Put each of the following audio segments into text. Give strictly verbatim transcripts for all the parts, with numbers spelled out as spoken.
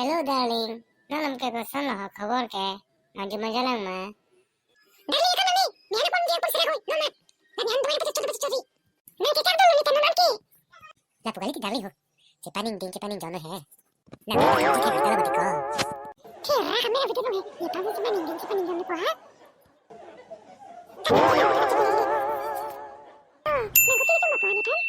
Hello darling, non lam ke koson lo ho khobor ke? Maju maju lang ma. Darling, ekon nangli, ne han apon je apon sera hoi, non ma. Nang ne han dua pachot pachot. Nang ke kang dolo ne ke non ke. Lapu kali ke darling ho. Chepaning ding chepaning jon he. Nang ke kang dolo ke ko. Thera kami na video he. Ye pa chepaning ding chepaning jon ko ha. Nang ko kiri sama ko ani kan?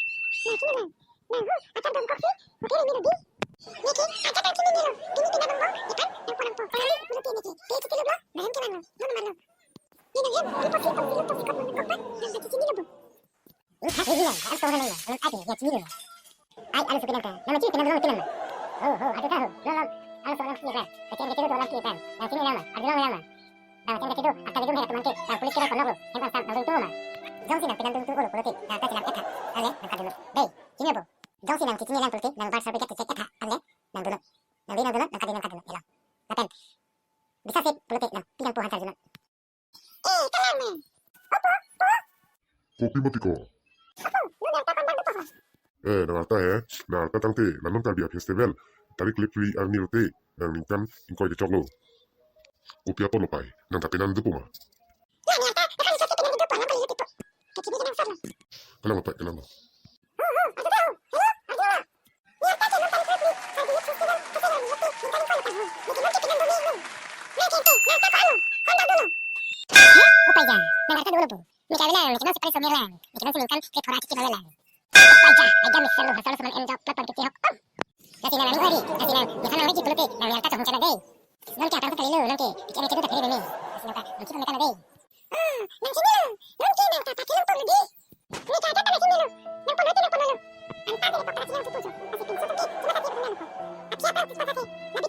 Nang kini lang. Nang hu, atar dong kopi, hotel ini lagi. Niki, atar dong kini nilo. Kini kina dong bong, ikan, nang ponang po. Kali, bulu ti niki. Te kiki lo, nang kina lo, nang malo. Ni nang hem, di posi pang silo to sikot nang kopa, nang kaki kini lo bu. Lu kaki ni nang, harus kau nang nang, alu ati, ya kini lo. Ai, alu suki nang ka, nang kini kina dong kina lo. Oh, oh, aduh tahu, lo lo, alu seorang kini kan. Kacang kecil dua laki kan, nang kini nama, aduh lo nama. Bang, kacang kecil do, attack do, heret teman ke, bang, police kira konok lo, hem bang sam, nang dung tu ma. Jongsi nang pinang dung tu lo, pulote, nang ta chilang etha, ale, nang kadun lo. Dei, kini bo. Jongsi nang kicing lang pulote, nang bar sarbe gat cek etha, ale, nang dun lo. Nang dei nang dun lo, nang kadun nang kadun lo, elo. Lapen, bisa sip pulote, nang pinang po hansar dun lo. Eh, kalang me. Opo, po. Kopi mati ko. Opo, nu nang ta kon bang po. Eh, nang arta he, nang arta tangte, nang non Karbi a festival, tarik klepri arni lote, nang ningkan ingkoi kechok lo. Kopi apot lo pai, nang ta pinang do po ma. Ya, ni ata, akan isa kita nang do po, nang kali itu po. Kecil nang sar lo. Kenang lo pai, kenang lo. Ho, ho, aduh tahu. Hello, aduh. Ni ata ke nang tarik klepri, Karbi Youth Festival, kecil nang itu, ningkan ingkoi lo pai ho. Ni kenang ke pinang do ni nang. Nang kente, nang ta ko anu, kon bang dolo. He, upai ja, nang arta dolo po. Ni kami lang, ni kenang si pari somir lang, ni kenang si ningkan ke thora kiki lo lang. Paja, aja mixer lo, hasar lo seman enjok, plat pan kiti hok. Nasi nang nang hari, nasi nang, nasi nang lagi pulote, nang yang kacang hujan dei. Nang kya tang sekali lo, nang ke, kya nang kedo tak hari dei. Nasi nang ka, nang kita makan dei. Ah, nang sini lo, nang ke nang kata kilang pun lagi. Ni kata kata sini lo, nang pun lo, nang pun lo. Anta dei kata kilang tutu jo, asi pinso tuki, cuma kati nang ko. Akia pang tutu kati, nabi